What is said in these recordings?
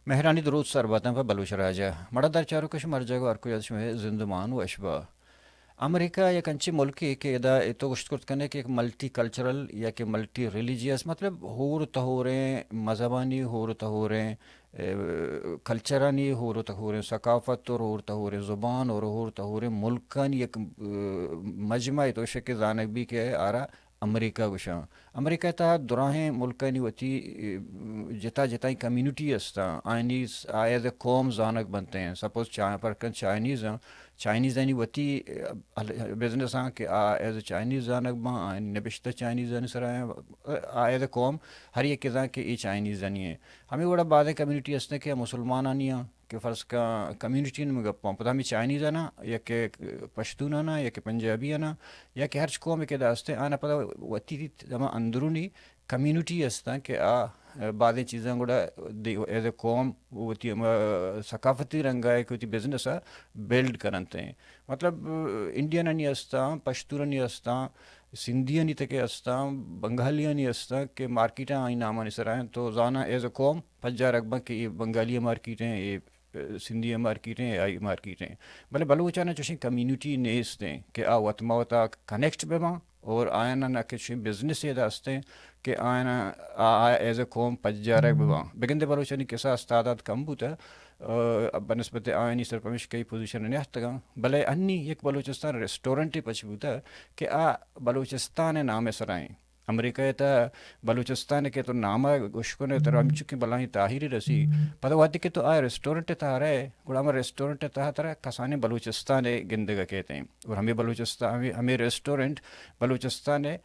مہرانی دروت سر باتاں پہ بلوچ راج ءَ۔ مڑدار چاروکش ہر جاگہ ہر کجا شمئے زندمان وش با۔ امریکہ یک انچیں ملکے کہ ادا اے تو گوشت کرت کنے کہ یک ملٹی کلچرل یا کہ ملٹی ریلیجیس، مطلب ہور تہوریں مذہبانی، ہور تہوریں، اے، کلچرانی، ہور تہوریں ثقافت اور ہور تہوریں زبان اور ہور تہوریں ملکانی یک، اے، مجمع، تو شک زانگ بی کہ آرا امریکہ گوشاں۔ امریکہ ءِ تہا دراہیں ملکانی وتی، اے، جتا جتائیں کمیونٹی استاں، آیانی س-، آ ایز اے قوم زانگ بنت ایں۔ سپوز چا-، پر کن چائنیز آں، چائنیزانی وتی، اے، بزنس آں کہ آ ایز اے چائنیز زانگ باں، آیانی نبشتہ چائنیزانی سرا ایں، آ ایز اے قوم ہر یکے زان کہ اے چائنیزانی ایں۔ ہمے وڑا بازیں کمیونٹی استیں کہ مسلمانانی آں، کہ فرض کن کمیونٹی نی گپاں، پدا ہمے چائنیزانی یا کہ پشتونانی یا کہ پنجابیانی یا کہ ہرچ قومے کہ داستے، آنا پدا وتی ہما اندرونی کمیونٹی استاں کہ آ بازیں چیزاں گڑا دی-، ایز اے قوم وتی ہما ثقافتی رنگا کہ وتی بزنس ءَ بلڈ کننت ایں۔ مطلب انڈینانی استاں، پشتونانی استاں، سندھیانی تکے استاں، بنگالیانی استاں کہ مارکیٹاں آئی نامانی سرا ایں، تو زاناں ایز اے قوم پجارگ بنت کہ اے بنگالی مارکیٹ ایں، اے سندھی مارکیٹ ایں، آئی مارکیٹ ایں۔ بلے بلوچانا چوشیں کمیونٹی نیست ایں کہ آ وت ما وتا کنیکٹ بہ باں اور آیانا نہ کہ چوشیں بزنسے داستے کہ آیانا آ، آ ایز اے قوم پجارگ بہ باں۔ بگندے بلوچانی کسا استعداد کم بوتہ، آ، بنسبت آیانی سر پمیشکہ اے پوزیشن نیاتکگاں، بلے انی یک بلوچستان ریسٹورنٹے پچ بوتہ کہ آ بلوچستان نام سرا ایں۔ امریکہ ءِ تہا بلوچستان ءِ کہ تو نام ءَ گوش کن ئے، ترا ہمچو کہ بلاہیں تاہیرے رسی۔ پدا وہدے کہ تو آ ریسٹورنٹ ءِ تہا رئے، گڑا ہما ریسٹورنٹ ءِ تہا ترا کسانیں بلوچستان ءِ گندگ ءَ کیت ایں۔ اور ہمے بلوچستان، ہمے، ہمے ریسٹورنٹ بلوچستان ءِ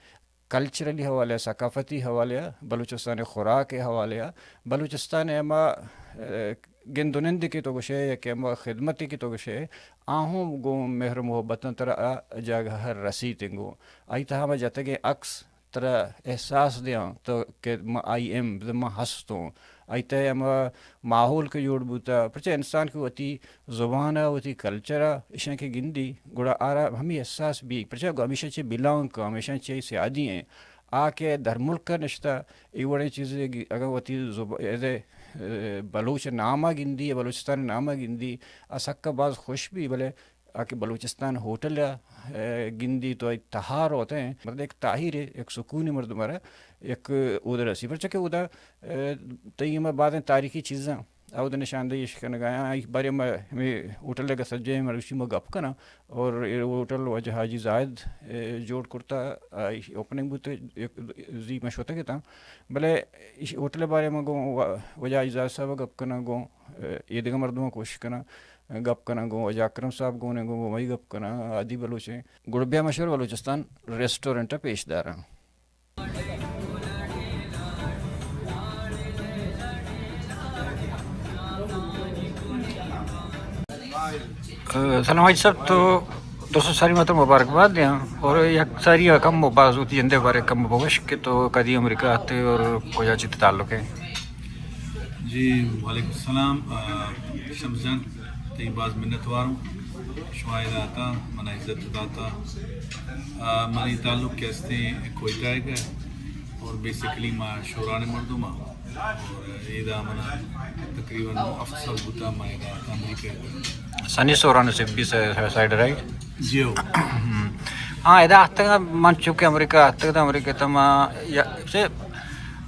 کلچرلی حوالے ءَ، ثقافتی حوالے ءَ، بلوچستان ءِ خوراک ءِ حوالے ءَ، بلوچستان ءِ ہما، اے، گند و نند کہ تو گوش ئے یا کہ ہما خدمت کہ تو گوش ئے، آ ہم گوں مہر و محبت ءَ ترا آ جاگہ ءَ رسیت ایں گوں۔ آئی تہا ہما جتگیں عکس ترا احساس دیاں تو کہ ما آئی ایم، ما ہستوں۔ آئی تہ ہما ماحول کہ جوڑ بوتا، پرچہ انسان کہ وتی زبان ءَ، وتی کلچر ءَ، ایشاں کہ گندی، گڑا آرا ہمے احساس بی، پرچہ گو ہمیشاں چہ بلانگ کا، ہمیشاں چہ سیادی ایں۔ آ کہ در ملک ءَ نشتہ، اے وڑیں چیزے گی-، اگاں وتی زب-، ایز اے، اے، بلوچ نام ءَ گندی، بلوچستان نام ءَ گندی، آ سکا باز خوش بی، بلے آ کہ بلوچستان ہوٹل ءَ، اے، گندی تو آئی تہا روت ایں، مطلب یک تاہیرے، یک سکونے مردم ءَ را یک اودا رسی۔ پرچہ کہ اودا، اے، تئی ہما بازیں تاریخی چیزاں، اودا نشاندہی اش کنگا آں، آئی بارے ما ہمے ہوٹل ءَ سجہیں مروچی ما گپ کناں اور اے ہوٹل واجہ حاجی زاہد، اے، جوڑ کرتا، آئی اوپننگ بوت، یک زی ما شتگ اتاں، بلے اش ہوٹل ءِ بارے ما گوں وا-، واجہ حاجی زاہد صاحب ءَ گپ کناں، گوں، اے، اے دگہ مردماں کوشش کناں۔ گپ کناں گوں واجہ اکرم صاحب گون ایں، گوں مئی گپ کناں، عادی بلوچ ایں۔ گڑا بیا ما شمارا بلوچستان ریسٹورنٹ ءَ پیش داراں۔ سلام حاجی صاحب، تو دوستوں ساری مطلب مبارکباد دیاں اور یک ساری کم و باز ہوتی جندے بارے کم بگوش کہ تو کدی امریکہ آتے اور کجا چیتے تعلق ہے؟ جی، وعلیکم السلام۔ آ، شمس جان، تئی باز منت واروں۔ شما ادا آتا، منا عزت داتا۔ آ، منی تعلق کہ ہستیں کوئٹہ ءَ اور بیسیکلی ما شوران مردم آں۔ اور ادا منا تقریباً ہفت سال بوتا ما ادا آتا امریکہ ءَ۔ سنی سوران سبی سائیڈ، رائٹ؟ جی ہو۔ ہاں، ادا آتگ من چونکہ امریکہ آتگ، امریکہ تما یا، سے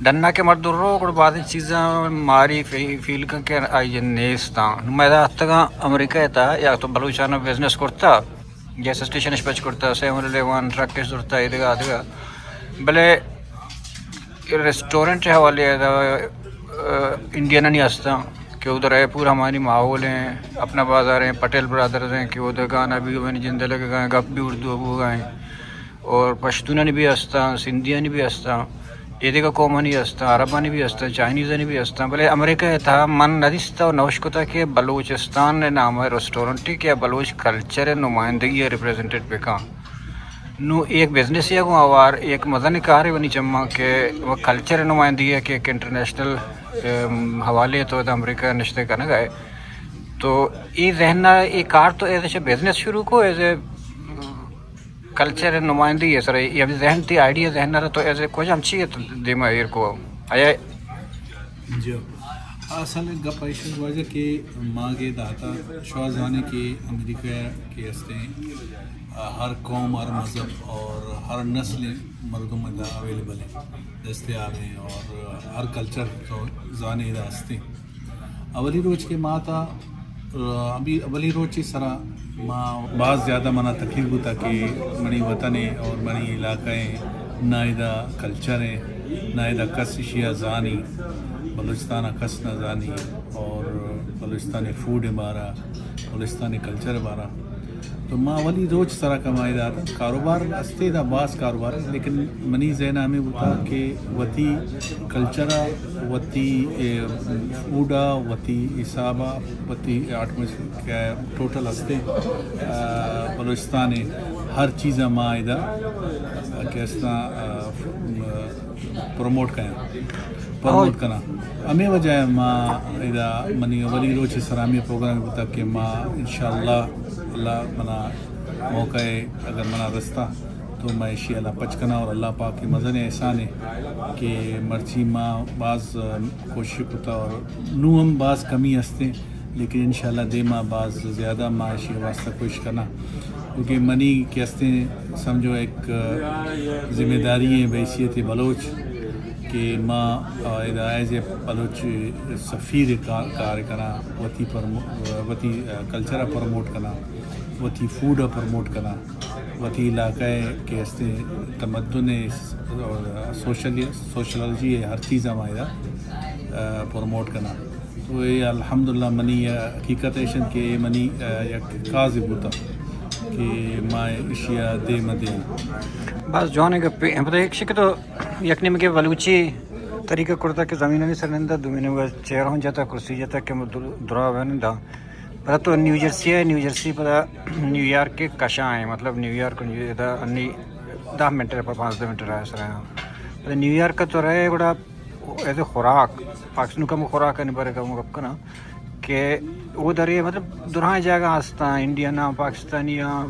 ڈنا کہ مردم رو، گڑا بازیں چیزاں ماری فی-، فیل کن کہ آئی نیستاں۔ نوں ما ادا آتگاں امریکہ ءِ تہا، یا تو بلوچاناں بزنس کرتا، گیس اسٹیشن اش پچ کرتا، سیون الیون، ٹرک اش زرتا، ایدگہ آدگہ۔ بلے اے ریسٹورنٹ ءِ حوالے ءَ، آ، انڈینانی ہستاں کہ ادھر ہے پورا ہماری ماحول ہیں، اپنا بازار ہیں، پٹیل برادرز ہیں کہ ادھر گانا بھی میں نے جندے لگے گئے، گپ بھی اردو بو گئے۔ اور پشتونانی بھی ہستاں، سندھیانی بھی ہستاں، ایدگہ قومانی ہستاں، عربانی بھی ہستاں، چائنیزانی بھی ہستاں، بلے امریکہ ءِ تہا من ندیستہ و نوش کتہ کہ بلوچستان ءِ نام ءِ ریسٹورنٹے کہ بلوچ کلچر ءِ نمائندگی ءَ ریپریزنٹیٹ بکاں۔ نوں ایک بزنس ءَ گوں ہوار، ایک مزن کارے منی چماں کہ وہ کلچر ءِ نمائندگی ءَ کہ ایک انٹرنیشنل، ام، حوالے تو امریکہ نشتہ کنگ ءَ۔ تو اے ذہن ءَ اے کار تو ایز اے بزنس شروع کو، ایز اے کلچر نمائندگی ءِ سر ءَ، اے ذہن تئی آئیڈیا ذہن ءَ تو ایز اے کجام چی ءَ دیما ایر کو؟ آیا جی۔ اصل گپ ایش انت واجہ کہ ما گے داتا شوا زانے کہ امریکہ کہ استیں، ہر قوم، ہر مذہب اور ہر نسل مردم ادا اویلیبل ہیں، دستیاب ہیں، اور ہر کلچر تو زانے ادا ہستیں۔ اولی روچ کہ ما تا، ابھی اولی روچ سرا ما باز زیادہ منا تکلیف بوتا کہ منی وطن ہے اور منی علاقہ ہے، نہ ادا کلچر ہے، نہ ادا کس اشیا زانی، بلوچستان کس نہ زانی، اور بلوچستان فوڈ بارہ، بلوچستان کلچر بارہ۔ تو ما اولی روچ سرا کمائی داتا۔ کاروبار استے دا، باز کاروبار ہے، لیکن منی ذہن ہمیں بوتا کہ وتی کلچر، وتی، اے، فوڈ، وتی حساب، وتی آٹمس کہ ٹوٹل استے، آ، بلوچستان ہر چیز ما ادا کہ استا، آ، ف-، پروموٹ کناں، پروموٹ کناں۔ ہمے وجہ ء ما ادا منی اولی روچ ء سرا ہمے پروگرام بوتگ کہ ما انشاءاللہ، اللہ منا موقع ء اگر منا رستا تو ما ایشی ء پچ کناں اور اللہ پاک ء مزن احسان ہے کہ مرچی ما باز کوشش کتا اور نوں ہم باز کمی ہستیں۔ لیکن انشاءاللہ دیما باز زیادہ ما ایشی واسطہ کوشش کناں، کیونکہ منی کہ استیں سمجھو ایک ذمہ داری ہے بحیثیت بلوچ کہ ما ادا ایز اے بلوچ سفیر کار، کار کناں، وتی پرمو-، وتی کلچر پروموٹ کناں، وتی فوڈ پروموٹ کناں، وتی علاقہ کہ استیں تمدن اور سوشل، سوشلالوجی ہر چیز ما ادا پروموٹ کناں۔ تو اے الحمدللہ منی، آ، حقیقت ایش انت کہ اے منی، آ، یک کازے بوتا کہ ما ایشی ء دیم ء دیاں۔ بس جوانیں گپے۔ پدا ایک شکل تو یک نیمگے بلوچی طریقہ کرتا کہ زمینانی سر نندا، دومی نیمگا چیئر ہوں جتا، کرسی جتا کہ در-، درا بنندا۔ پدا تو نیو جرسی ہے، نیو جرسی پدا نیویارک کے کشا ہے، مطلب نیویارک ادا انی دہ منٹ ہے، پانزدہ منٹ رہا ہے سر۔ پدا نیویارک کا تو رہے گڑا ایز اے خوراک، پاکستان کم خوراک ء بارے ء گپ کناں کہ او درے مطلب درائیں جاگہ ہستاں، انڈین آں، پاکستانی آں،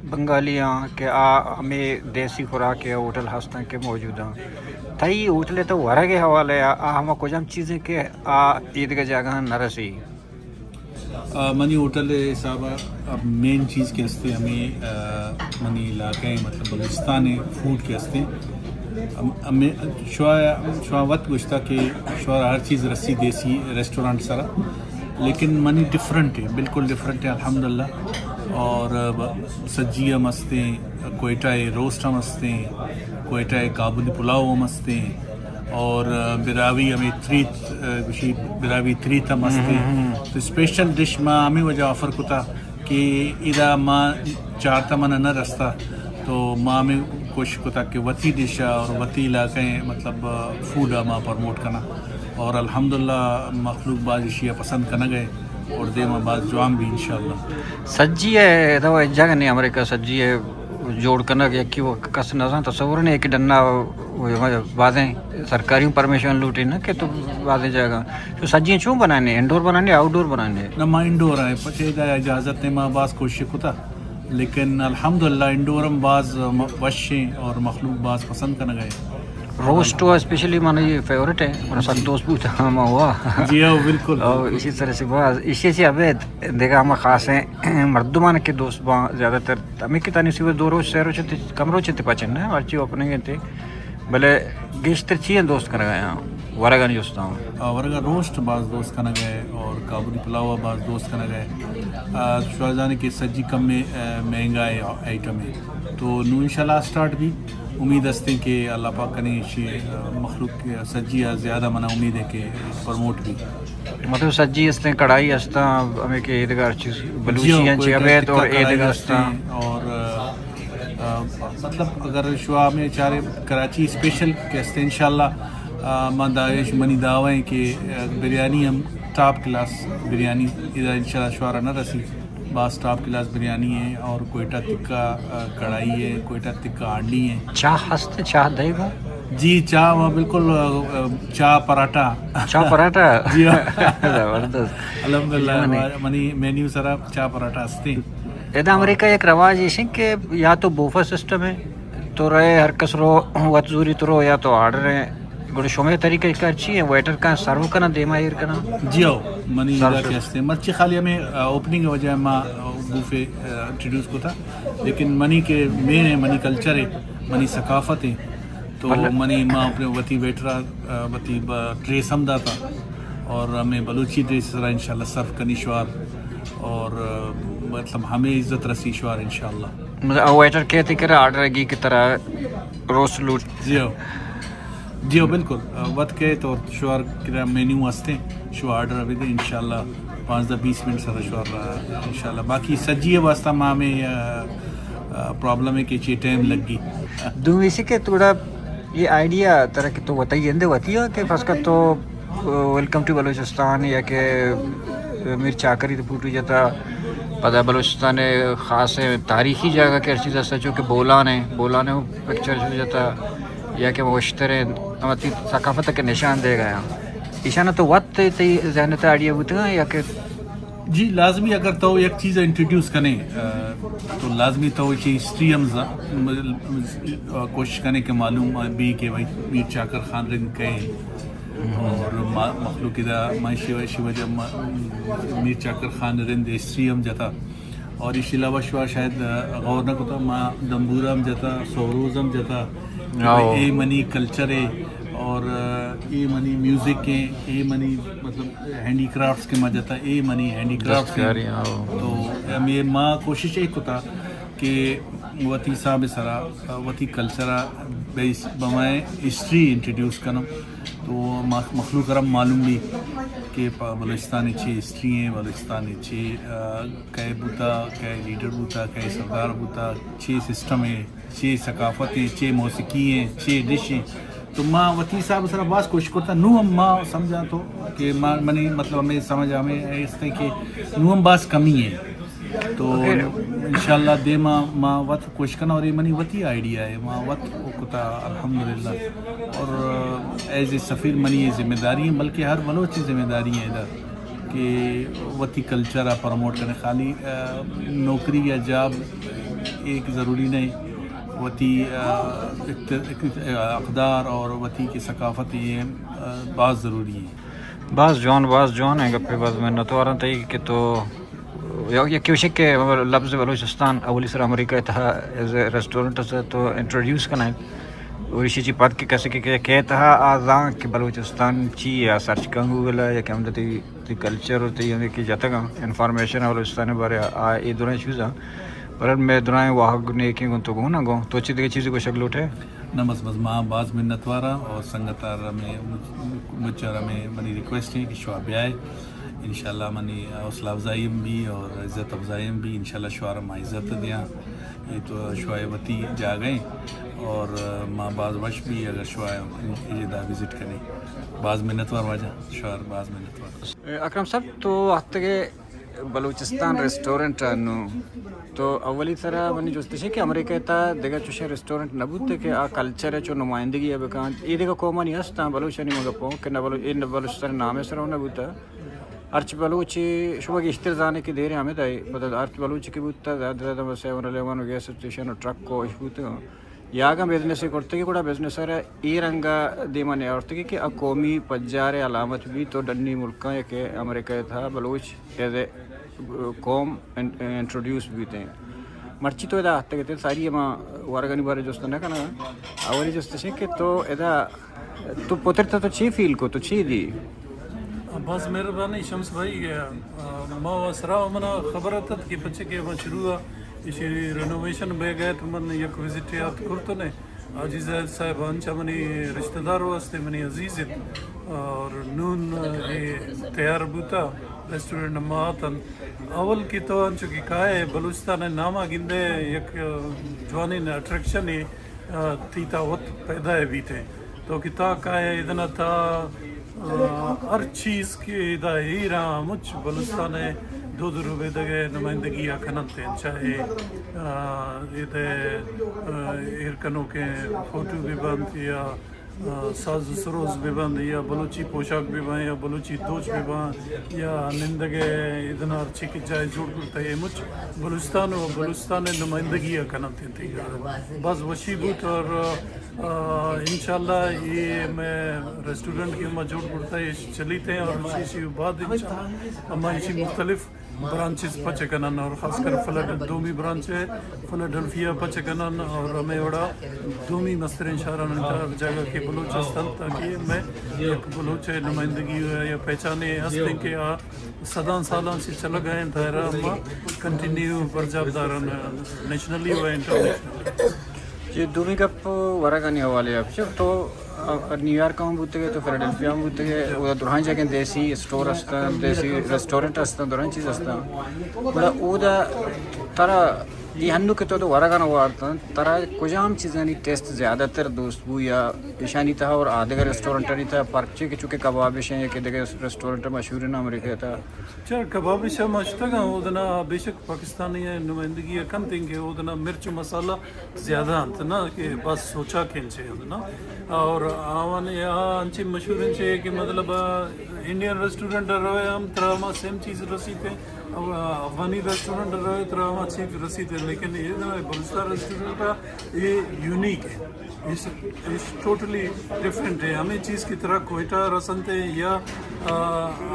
بنگالی آں کہ آ ہمے دیسی خوراک ء ہوٹل ہستاں کہ موجود آں۔ تئی ہوٹل ء تو ورگ ء حوالہ ء آ ہما کجام چیزیں کہ آ ایدگہ جاگہاں نہ رسی؟ آ، منی ہوٹل ء حساب ء مین چیز کہ ہستے ہمیں، آ، منی علاقہ ء مطلب بلوچستان ء فوڈ کہ ہستے ہم-، ہمیں شوا، شوا وت گوشتا کہ شوا ہر چیز رسی دیسی ریسٹورنٹ سرا، لیکن منی ڈفرنٹ ہے، بالکل ڈفرنٹ ہے الحمدللہ۔ اور، آ، ب-، سجی ہم ہستے، کوئٹہ ء روسٹ ہم ہستے، کوئٹہ ء کابلی پلاؤ ہم ہستے۔ اور، آ، براہوئی ہمیں تریت، آ، گوشی براہوئی تریت ہم ہستے۔ ہم، ہم، ہم۔ تو اسپیشل ڈش ما ہمیں وجہ آفر کتا کہ ادا ما چارتا منا نہ رستا، تو ما ہمیں کوشش کتا کہ وتی ڈش اور وتی علاقہ مطلب، آ، فوڈ ما پروموٹ کنا۔ اور الحمدللہ مخلوق باز اشیا پسند کنگ ہے اور دیما باز جوان بھی انشاءاللہ۔ سجی ہے، ادا جگہ نہیں امریکہ سجی ہے۔ جوڑ کنگ یکی و کس نہ زانت، تصور نہیں کہ ڈنا و بازیں سرکاری پرمیشن لوٹی نا کہ تو بازیں جاگہ تو سجیں چون بنانے، انڈور بنانے، آؤٹ ڈور بنانے؟ نہ، ما انڈور آئے، پچے دا اجازت نے ما باز کوشش کتا، لیکن الحمدللہ انڈور ہم باز م-، وش ہیں اور مخلوق باز پسند کنگ ہے۔ روسٹ و اسپیشلی مانا یہ فیورٹ ہے، اور سک دوست بوتا ہم ہوا۔ جی ہاں، بالکل، اور بالکل۔ اسی طرح سے باز، اسی سے ابید دیکھا ہم خاص ہیں مردمان کے دوست باں زیادہ تر ہمیں کہ تانی سی دو روچ، سے روچ انت، کم روچ انت پچن نہ، ہرچی اوپننگ انت۔ بلے گیشتر چی ہیں دوست کنگا ہیں؟ ورگانی جستا ہوں۔ آ، ورگا روسٹ باز دوست کنگ ہے اور کابلی پلاو باز دوست کنگ ہے۔ آ، شوازانی کہ سجی کم میں، آ، مہنگا ہے آئٹم ہے۔ تو نو انشاءاللہ سٹارٹ بھی امید ہستیں کہ اللہ پاک کنے شی، آ، مخلوق سجی آ زیادہ منا امید ہے کہ پروموٹ بھی۔ مطلب سجی ہستیں، کڑائی ہستاں، ہمیں کہ ایدگار چیز بلوچی جی ہاں، ہیں، کوئی چی ابید اور کڑائی ایدگار ہستیں ہستاں۔ اور، آ، آ، مطلب اگر شوا ہمیں چارے کراچی اسپیشل کہ ہستیں انشاءاللہ، آ، من داعش منی دعوی ہیں کہ، آ، بریانی ہم ٹاپ کلاس بریانی ادا انشاءاللہ شوارا نہ رسی۔ باز ٹاپ کلاس بریانی ہے اور کوئٹہ تکا، آ، کڑائی ہے، کوئٹہ تکا ہانڈی ہے۔ چاہ ہست، چاہ دے گا؟ جی، چاہ و بالکل، آ، آ، چاہ پراٹھا۔ چاہ پراٹھا؟ جی ہاں۔ زبردست۔ الحمدللہ، جی، منی۔ منی مینیو سرا چاہ پراٹھا ہستی۔ ادا امریکہ ایک رواج ایش ہیں کہ یا تو بوفے سسٹم ہے، تو رہے ہر کس رو وت زوری تو رو، یا تو آرڈر ہے۔ گڑا شمئے طریقہ کار چی ایں؟ ویٹر کاں سرو کناں، دیما ایر کناں؟ جی ہو، منی سرو ادا سرو۔ کہ ہستیں۔ مرچی خالی ہمیں، آ، اوپننگ وجہ ما، آ، بوفے، آ، انٹروڈیوس کتا، لیکن منی کہ مین ہے، منی کلچر ہے، منی ثقافت ہے، تو بلے۔ منی ما اپنے وتی ویٹرا، آ، وتی ب-، ڈریس ہم داتا اور ہمیں بلوچی ڈریس سرا انشاءاللہ سرو کنی شوار اور، آ، مطلب ہمیں عزت رسی شوار انشاءاللہ۔ مطلب، او ویٹر کہتے کرا آرڈر گی کہ ترا روسٹ لوٹ۔ جی ہو۔ جی ہو، بالکل۔ آ، وت کئے تو شوار کرا مینیو ہستے، شو آرڈر ابھی دے، انشاءاللہ پانزدہ بیس منٹ سر شوار، آ، انشاءاللہ۔ باقی سجی واسطہ ما ہمیں، آ، آ، پرابلم ہے کہ چی ٹائم لگی۔ دومی سی کہ تھوڑا یہ آئیڈیا ترا کہ تو وتائی اندے وتی ہو کہ فرض کر تو، آ، ویلکم ٹو بلوچستان یا کہ میر چاکری تو فوٹو جتا، پدا بلوچستان خاص تاریخی جگہ کہ ہر چیز ہستا، چونکہ بولان ہے، بولان ہے پکچر شروع جتا، یا کہ وشتر ہیں، ہم وتی ثقافت کے نشان دے گیا۔ ایشانہ تو وت تئی ذہن تے آئیڈیا بوتگا یا کہ؟ جی، لازمی اگر تو یک چیز انٹروڈیوس کنے، آ، تو لازمی تو چی ہسٹری ہم ز-، م-، آ، کوشش کنے کہ معلوم بی کہ بھائی میر چاکر خان رند کئے اور ما-، مخلوق ادا ما شیوا، شیوا جب ما-، میر چاکر خان رند ہسٹری ہم جتا۔ اور اس علاوہ شوا شاید، آ، غور نہ کتا، ما دمبورا ہم جتا، سوروز ہم جتا کہ بھائی، آؤ۔ اے منی کلچر ہے اور، آ، اے منی میوزک ہے، اے منی مطلب ہینڈی کرافٹس کے ما جتا، اے منی ہینڈی کرافٹس ہیں۔ دستکاری، آؤ۔ تو ہمیں ما کوشش ایک کتا کہ وتی حساب سرا، آ، وتی کلچر بیس بمائے ہسٹری انٹروڈیوس کنم۔ تو مخ-، مخلوق را معلوم بی کہ پا-، بلوچستان چی ہسٹری ہیں، بلوچستان چی، آ، کئے بوتا، کئے لیڈر بوتا، کئے سردار بوتا، چی سسٹم ہے، چی ثقافت ہے، چی موسیقی ہے، چی ڈش ہے۔ تو ما وتی حساب سرا باز کوشش کرتا، نو ہم ما سمجھا تو کہ ما، منی مطلب ہمیں سمجھ ہمیں ایستے کہ نو ہم باز کمی ہے۔ تو انشاءاللہ دیما ما وت کوشش کناں اور یہ منی وتی آئیڈیا ہے، ما وت کتا الحمدللہ۔ اور ایز اے سفیر منی یہ ذمہ داری ہے، بلکہ ہر بلوچ کی ذمہ داری ہے ادا کہ وتی کلچر ءَ پروموٹ کریں۔ خالی، آ، نوکری یا جاب ایک ضروری نہیں، وتی، آ، اقت-، اقت-، اقدار اور وتی کی ثقافت یہ، آ، باز ضروری ہے۔ باز جوان، باز جوان ہیں گپے، باز منتواراں تئی کہ تو یا، یا کہ وشک کہ لفظ بلوچستان اولی سر امریکہ ءِ تہا ایز اے ریسٹورنٹ ءَ تو انٹروڈیوس کنائیں۔ اور ایشی چی پد کہ کسے کہ، کہ، کہ تہا آ زان کہ بلوچستان چی یا سرچ کن گوگل ءَ یا کہ ہم تئی، تئی کلچر اور تئی ہمیں کہ جتگاں انفارمیشن بلوچستان بارے آ اے درائیں چیزاں۔ پر میں درائیں واہگ نیکیں گوں تو گوں نہ گوں۔ تو چی دگہ چیزی گوشگ لوٹے؟ نہ، بس، بس، ما باز منتواراں اور سنگت ءَ را میں مچ-، مچ ءَ را میں منی ریکویسٹ ہے کہ شوا بیائے۔ انشاءاللہ منی حوصلہ افزائی ہم بی اور عزت افزائی ہم بی۔ انشاءاللہ شوار ما عزت دیاں۔ یہ تو شوائے وتی جاگہ ہیں اور ما باز وش بی اگر شوائے یہ دا وزٹ کنی۔ باز منتوار واجہ، شوار باز منتوار۔ اکرم صاحب، تو ہفتگے بلوچستان ریسٹورنٹ ءَ نوں۔ تو اولی سرا منی جستش ہے کہ امریکہ تا دگہ چوشیں ریسٹورنٹ نہ بوتے کہ آ کلچر ءِ چو نمائندگی ءَ بکن۔ اے دگہ قومانی ہستاں، بلوچانی مگہ پون کہ نہ بلو-، اے نہ بلوچستان نام ءِ سرا نہ بوتا۔ ہرچ بلوچ شما گیشتر زانے کہ دیر ہمیں دائی، پتہ ہرچ بلوچ کہ بوتا، زیادہ زیادہ سیون الیون و گیس اسٹیشن و ٹرک و اش بوتا۔ یا اگاں بزنس ءِ کرتگی گڑا بزنس ءَ را اے رنگ ءَ دیما نیاورتگی کہ آ قومی پجار ءِ علامت بیت و ڈنی ملکاں یا کہ امریکہ ءِ تہا بلوچ ایز اے قوم ان-، انٹروڈیوس بیت ہیں۔ مرچی تو ادا اتگ ات، ساری ما ورگانی بارے جست نہ کناں۔ اولی جست اش کہ تو ادا تو پترت تو چی فیل کو، تو چی دی؟ باز مہربانی شمس بھائی، آ، ما و سرا منا خبر اتت کہ پچے کہ ما شروع ایشی رینوویشن بیگ ءَ تو من یک وزٹ یات کرت نے۔ حاجی زاہد صاحب انچا منی رشتہ دار و ہستے، منی عزیز ات۔ اور نون اے تیار بوتا، ریسٹورنٹ ما آتن۔ اول کہ تو انچو کہ کائے بلوچستان ناما گندے یک جوانین اٹریکشن ہے، آ، تئی تا وت پیدا ہے بیتے۔ تو کہ تا کائے ادنا تا، آ، ہر چیز کہ ادا ایران مچ بلوچستان ہے دو دو روبے دگہ نمائندگی آ کننت ہیں، چاہے، آ، ادے، آ، ایر کنوکیں فوٹو بھی بنت یا آ، ساز و سروز بہ بنت یا بلوچی پوشاک بہ بنت یا بلوچی دوچ بہ بنت یا نندگ ءِ ادنا ہرچی کہ جاہ جوڑ کرتگ، اے مچ بلوچستان و بلوچستان ءِ نمائندگی ءَ کن اَنت۔ باز وشی بوت اور، آ، انشاءاللہ اے مئے ریسٹورنٹ کہ ما جوڑ کرتگ، اے چلیت ایں اور اسی، اسی بعد انشاءاللہ ہما اسی مختلف برانچز پچ کن اَنت اور خاص کر فلڈ-، دومی برانچ ءَ فلڈلفیا پچ کن اَنت اور ہمے وڑا دومی مستریں شہرانی تہا ہر جاگہ کہ بلوچ ہست اَنت، تاکہ مئے یک بلوچ ءِ نمائندگی یا پہچانے ہست ایں کہ آ صداں سالاں چہ چلگ ءَ اَنت، تہرا ما کنٹینیو برجاہ دار اَنت، نیشنلی و انٹرنیشنلی۔ جی، دومی گپ ورگانی حوالے ءَ۔ چہ تو، آ، نیویارک ءَ ہم بوتگ ئے، تو فلڈلفیا ہم بوتگ ئے، اودا درائیں جاگہیں دیسی اسٹور ہست اَنت، دیسی ریسٹورنٹ ہست اَنت، درائیں چیز ہست اَنت۔ گڑا اودا ترا اے ہنو کہ تو تو ورگاں وارت اَنت، ترا کجام چیزانی ٹیسٹ زیادہ تر دوست بو یا ایشانی تہا اور آ دگہ ریسٹورنٹانی تہا پرچے کہ چونکہ کبابش ایں کہ دگہ ریسٹورنٹ مشہور ایں امریکہ ءِ تہا؟ چہ کبابش ہم اشتگ اَنت، اودنا بے شک پاکستانی ءِ نمائندگی ءَ کنت ایں کہ اودنا مرچ و مسالہ زیادہ اَنت نا، کہ بس سوچا کن چے اَنت نا۔ اور آوانی آ انچیں مشہور ایں چے کہ مطلب، آ، انڈین ریسٹورنٹ ءَ روئے ہم ترا ہما سیم چیز رسیت ایں، اور افغانی ریسٹورنٹ ءَ روئے ترا ہما چیز رسیت ایں، لیکن اے نا بلوچستان ریسٹورنٹ ءَ اے یونیک ایں۔ It's, it's totally different ایں۔ ہمے چیز کہ ترا کوئٹہ رسنت ایں یا، آ،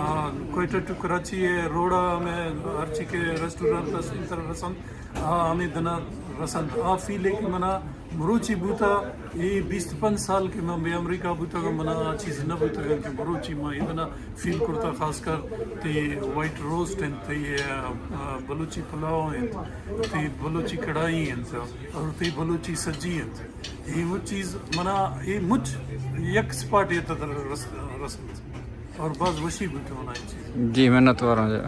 آ، کوئٹہ ٹو کراچی ءِ روڈ ءَ ہمے ہرچی کہ ریسٹورنٹ است ایں ترا رسنت، آ ہمے دنا رسنت۔ آ فیل ایں کہ منا مروچی بوتا، اے بیست پنچ سال کہ من بے امریکہ بوتگ، منا آ چیز نہ بوتگ کہ مروچی ما اے دنا فیل کرتا، خاص کر تئی وائٹ روسٹ ایں، تئی، آ، آ، بلوچی پلاؤ ایں، تئی بلوچی کڑاہی ایں اور تئی بلوچی سجی ایں۔ اے مچ چیز منا، اے مچ یک سپاٹے تہ رس-، رسنت۔ اور باز وشی بوت منا اے چیز۔ جی، منت وار آں جی۔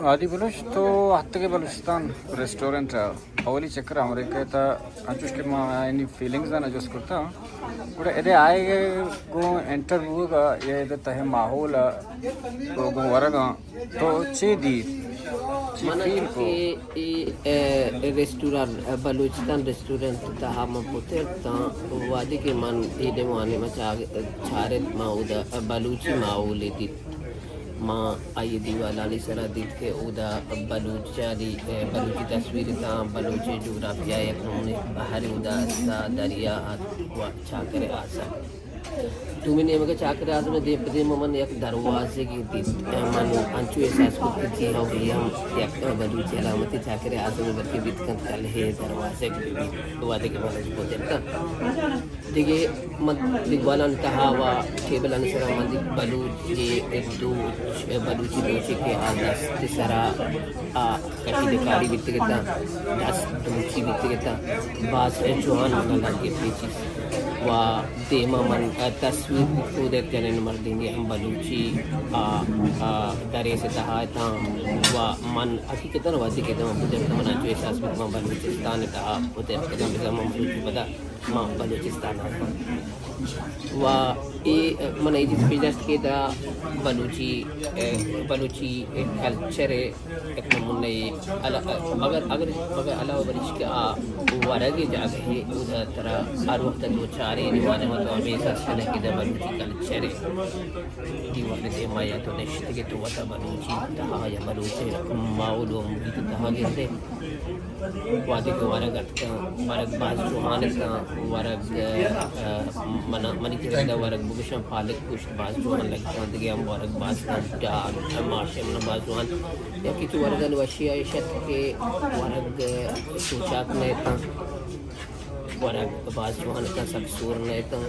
عادی بلوچ، تو اتکگ ئے بلوچستان ریسٹورنٹ ءَ، اولی چکر امریکہ ءَ تہ، انچوش کہ ما آیانی فیلنگز آں جست کرتا، گڑا ادے آئیگ ءَ گوں انٹر بوگ ءَ یا ادے تہ ماحول ءَ گوں ورگ ءَ تو چے دیت؟ چے من فیل کو؟ کہ اے، اے، ریسٹورنٹ، بلوچستان ریسٹورنٹ تہا من پترتاں، وہدے کہ من اے دیوانے ما چا-، چارت، ما اودا بلوچی ماحولے دیت۔ ما آئی دیوالانی سرا دیت کہ اودا بلوچانی، اے، بلوچی تصویر تاں، بلوچی جغرافیہ یک نمونے بہر اودا استا، دریا ات و چاکر اعظم۔ دومی نیمگ ءَ چاکر اعظم ءِ دیم پہ دیم ءَ من یک دروازگے دیت۔ من انچو احساس کت کہ جی ہو، اے ہم یک بلوچی علامتے، چاکر اعظم ءِ بلکہ بیت کنت، کلہے دروازگ بہ بیت۔ وہدے کہ من اچ گوزرتاں، دگہ من دیوالانی تہا و ٹیبلانی سرا من دیت بلوچی دوچ، بلوچی دوچے کہ آ دست سرا آ کشیدہ کاری بیتگ اتاں، دست دوچی بیتگ اتاں، باز جوان منا لگت اے چیز۔ و دیما من تصویر کودک جنین مردینی ہم بلوچی، آ، آ، دریس تہا اتاں و من حقیقتاً وہدے کہ دم بزرگ من انچو احساس بیت من بلوچستان تہا بزرگ بزاں من بلوچی پدا ما بلوچستان ءَ۔ و اے من اے چیز پیش داشت کہ دا بلوچی، بلوچی کلچر ءِ یک نمونہ ءِ، الا-، اگر، اگر، اگر علاوہ بریش کہ آ ورگ ءِ جاگہ ءَ، اودا ترا ہر وقت دوچار ئے دیوان ءَ، تو ہمے احساس کنئے کہ دا بلوچی کلچر ءِ دیوان ءِ دیما یا تو نشتگ ئے، تو وتا بلوچی تہا یا بلوچ ماحول و محیط تہا گندئے۔ وہدے کہ ورگ اتکاں، ورگ باز جوان اتاں، ورگ، ءَ، من، منی کرندہ ورگ بگوشاں، پالک گوشت باز جوان لگتاں، دگہ ہم ورگ باز اتاں، ڈال، ماش من باز جوان۔ یکے چہ ورگانی وشی ایش ات کہ ورگ سوچاک نہ اتاں، ورگ باز جوان اتاں، سک سور نہ اتاں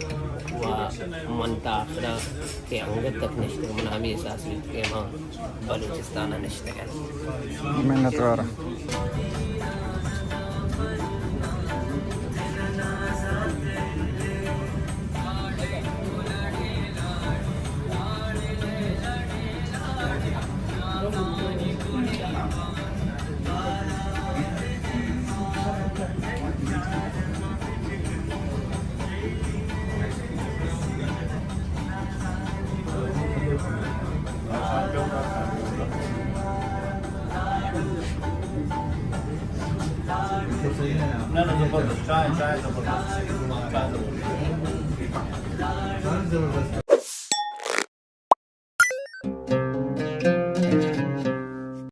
و من تا آخرا کہ انگت تک نشتگ من ہمے احساس بیت کہ ما بلوچستان ءَ نشتگ اَنت۔ منتوار آں۔ نه، نه، زبردست. چای، چای زبردست. چای زبردست. زبردست.